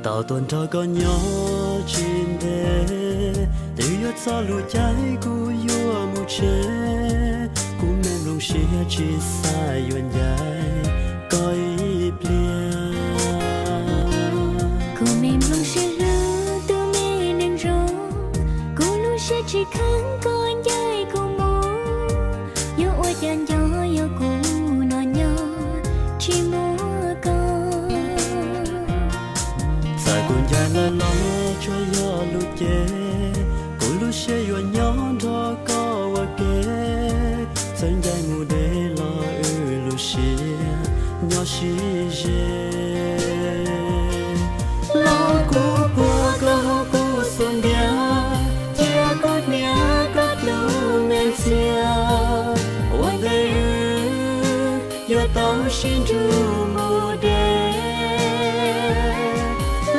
Tau tuaj nrog koj nyob tsis ntev, twb yuav txog lub caij kuv yuav mus tsev. Kuv me nplooj siab tsis xav yuav ncaim koj ib pliag. Kuv me nplooj siab hlub tus me neeg zoo, kuv lub siab tsis kheev koj ncaim kuv mus. Yuav ua cas nco yog kuv no nyob tsis muaj koj. Txawm kuv ncaim lawm los tsuas yog lus cem, kuv lub siab yuav nyob nrog koj ua ke. Txawm ncaim mus deb los wb lub siab nyob sib ze. Los kuv puag koj hauv kuv xub ntiag, cia kuv hnia koj lub me ntxhias. Ua ntej wb yuav tau sib nrug mus deb.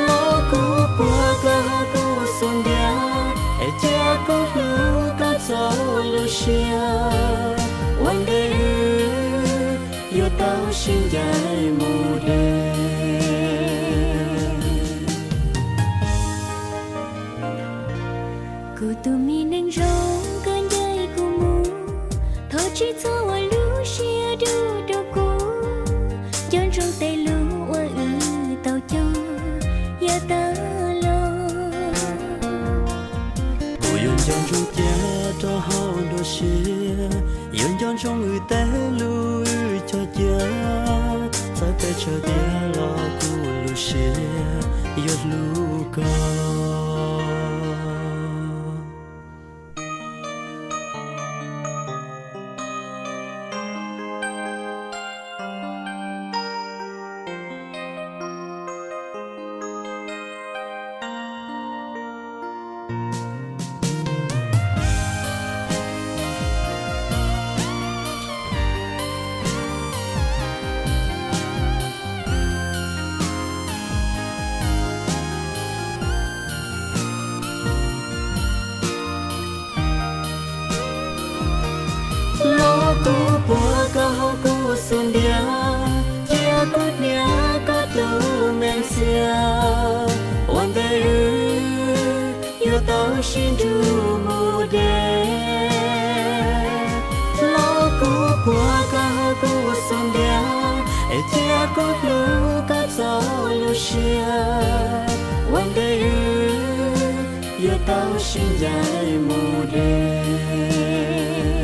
Los kuv puag koj hauv kuv xub ntiag, es cia kuv hlub koj txoj lub siab. Ua ntej wb yuav tau sib ncaim mus deb. Kuv tus me neeg zoo, koj ncaim kuv mus, thov tsis txhob ua lub siab dub rau kuv. Nco ntsoov tej lus uas wb tau cog yav tas los. Kuv yuav nco ntsoov cia rau hauv nruab siab, yuav nco ntsoov wb tej lus wb cog cia. Txawm peb tsawg tiag los kuv lub siab yuav hlub koj. Los kuv puag koj hauv kuv xub ntiag, cia kuv hnia koj lub me ntxhias. Ua ntej wb yuav tau sib nrug mus deb. Los kuv puag koj hauv kuv xub ntiag, es cia kuv hlub koj txoj lub siab. Ua ntej wb yuav tau sib ncaim mus deb.